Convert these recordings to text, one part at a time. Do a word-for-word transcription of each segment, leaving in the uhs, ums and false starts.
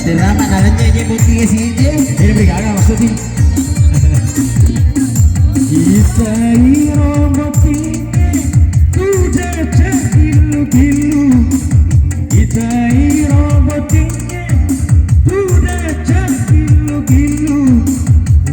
Rama nalanya je boti S J. Ini beri gaga maksudnya. Kita iro boti, tuda cak gilu-gilu. Kita iro boti, tuda cak gilu-gilu.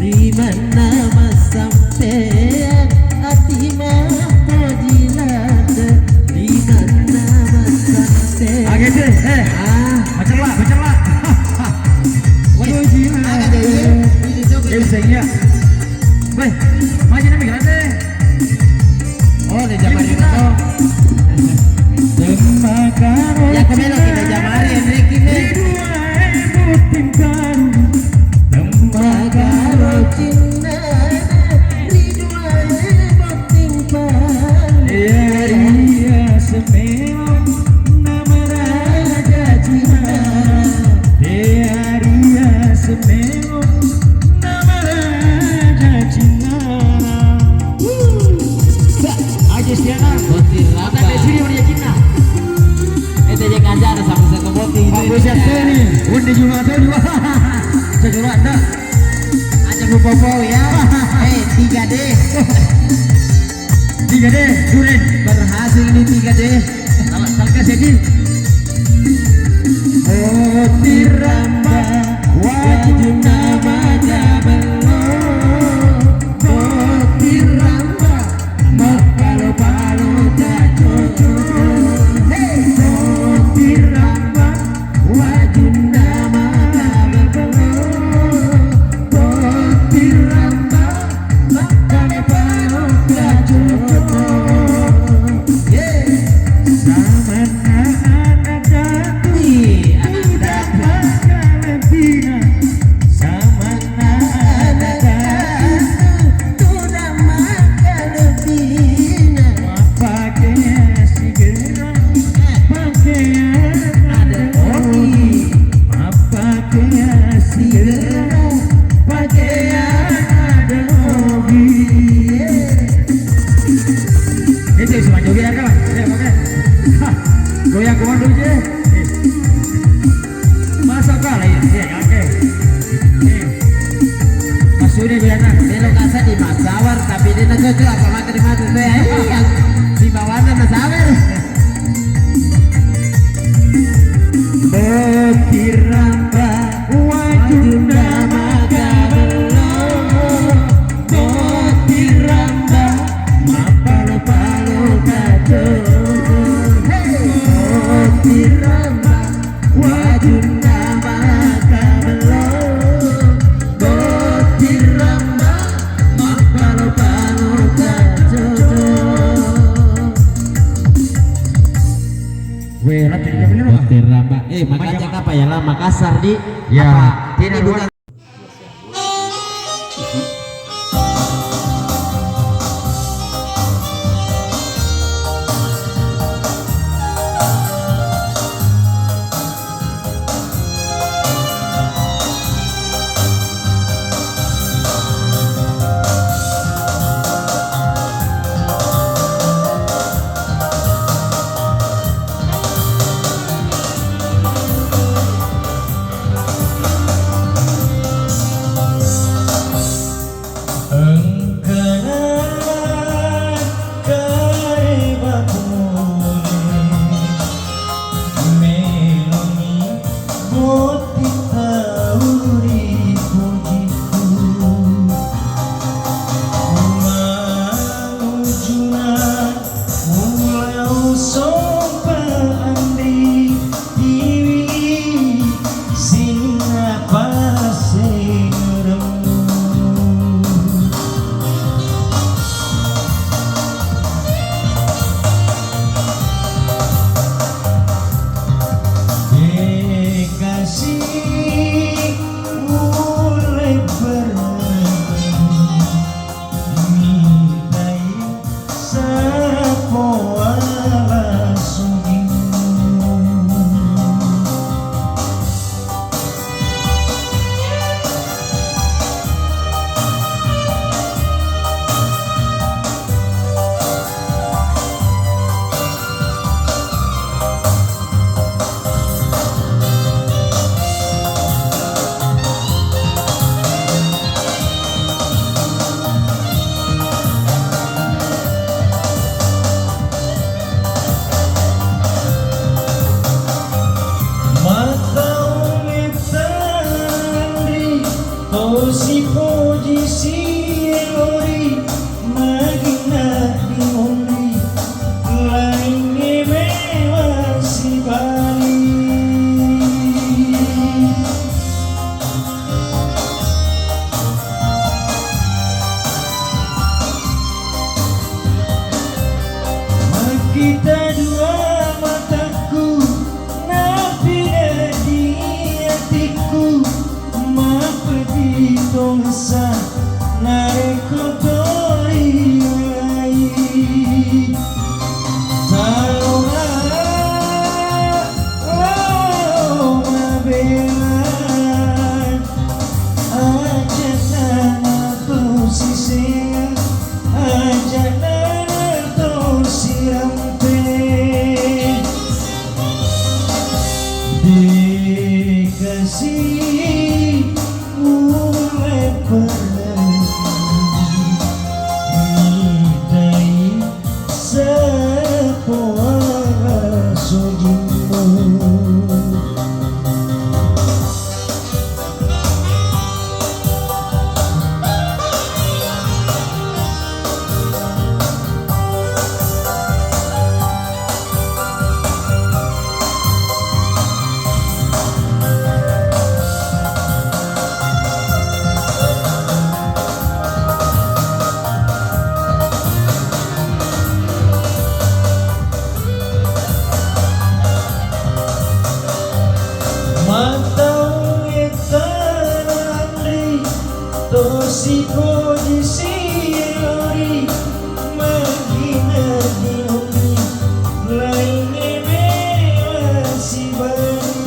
Limanna massampeang ati mappoji ladde. Limanna massampeang. Oke, deh. Eh. Ah. Bacelak, bacelak. Waduh, gila. Agak deh, iya. Ini coba. Dia bisa, iya. Weh, maju nih, Migrante. Oh, udah jamari itu. Tembakau. Ya, kemelo kita jamari, Enrique, nih. Ridua, eh, botting karu. Tembakau. Tembakau cinta. Ridua, eh, botting karu. Iya, iya, semelo. Namaraja cinta. Iya, iya, semelo. Namaraja cinta. Sa, aja Stiana. Boti ramba. Di sini udah cinta. Eh, dia ngajar sama satu boti. Pak Bos Seri, udah juga tuh dua. Saya coba dah. Aja bu popo ya. Eh, tiga D. Tiga D, duren. Berhasil ini tiga D. Salah, salah kasih, Ji. Botiramba, wajunna maja bello. Botiramba, mappalo-palo tacoco. Hey, botiramba, wajunna maja bello. Botiramba, mappalo-palo tacoco. Yeah. Samanna anak datu, ih, anak datu. Samanna anak datu, tudang makkalebbina. Mappake sigera, pakeang ada ogi. Mappake sigera, pakeang ada ogi. Eh, cek, cuma joget ya, kawan. Eh, pakai. Hah, goyang komando, cek. Eh. Masa kalah ya? Ya, oke. Eh. Mas Yudi biasa, dia lo kasar di Mas Sawar, tapi dia nak ke apa makan di mata saya. Eh, yang di bawahnya Mas Sawar. Botiramba, wajunna makkabello. Botiramba, mappalo-palo tacoco. Hey! Botiramba, wajunna makkabello. Botiramba, mappalo-palo tacoco. Weh, ratu juga bener, Pak. Botiramba. Eh, makanya apa ya lah Makassar di. Ya, apa? Ini bukan. Narekko toriwelai, tarora lao mabela, aja' nana to sisea, aja' nana to sirampe. Dikasih Mulle pernah mitai sepoara sojimmu. Matau ettana anri, tosi poji silori, magina diombi, laingnge mewa sibali.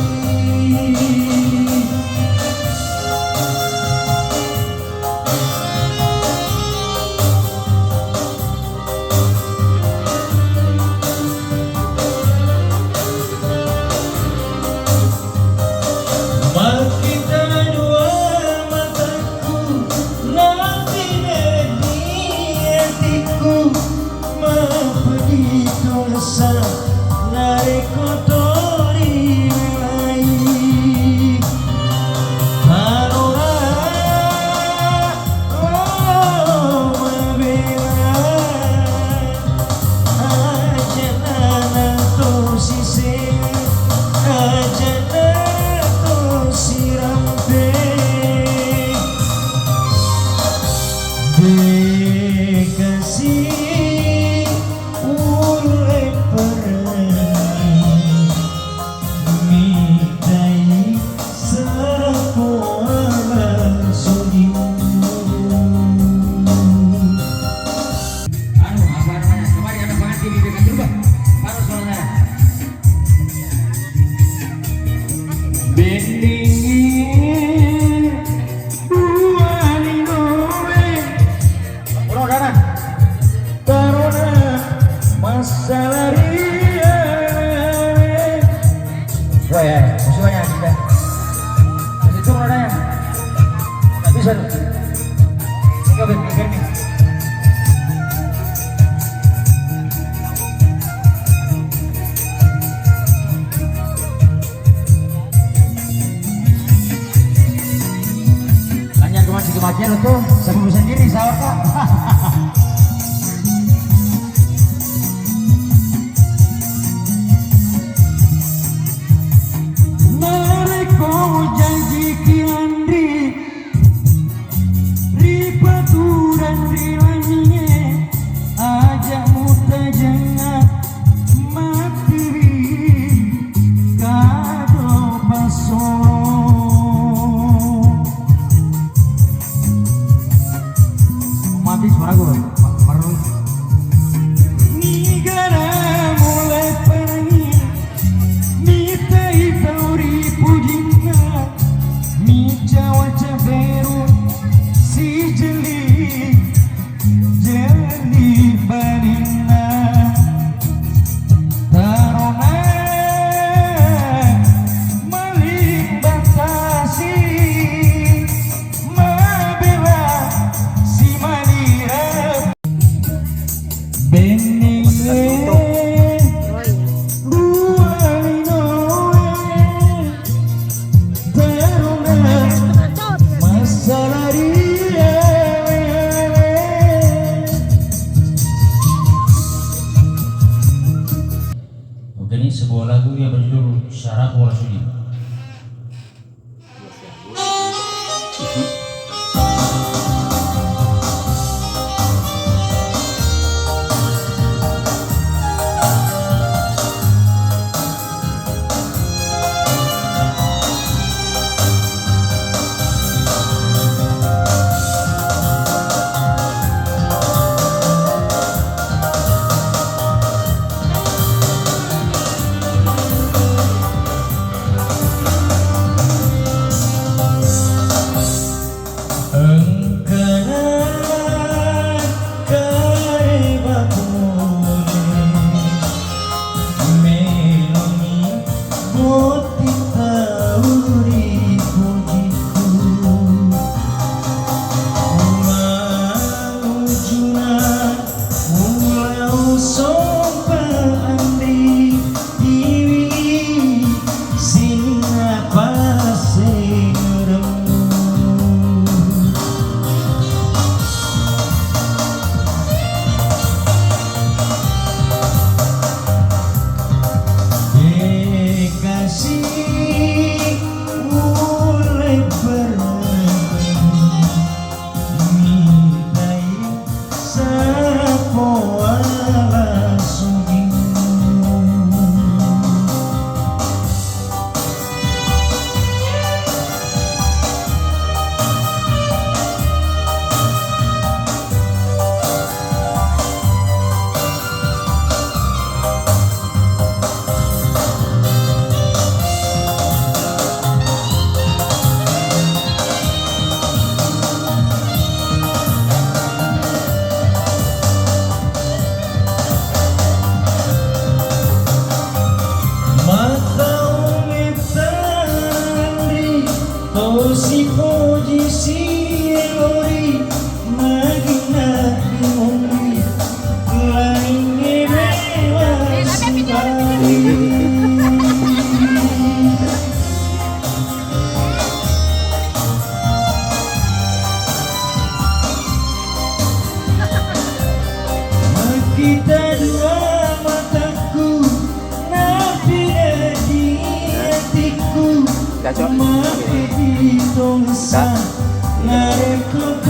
Makkita dua mataku, natinedi atikku, mapeddi tongessa narekko toriwelai. Tarora lao mabela, aja' nana to sisea, aja' nana to sirampe. Dikasih ulle pernah mitai sarapoala sojimmu. Anu, apa namanya? Kemarin ada pengantin di dekat rumah. Baru saudara. Bendingi dua linoe. Ora dana. Tarona masalah ria. Wah, ya, musuhnya kita. Masih turun ada ya? Nggak bisa tuh. Enggak, Ben, mikir nih. Tanya ke masih kematian tuh, saya sendiri sawah, Kak. Narekko janji ki anri, ripaturang ri langie, aja' mutajengnga mattiwi kado passo. Mati suaraku, Pak. Parah. Nigana mulai perangi, mitai tau ri pujinna, micawa caberu sijeli. Cocok. Oke. Kak.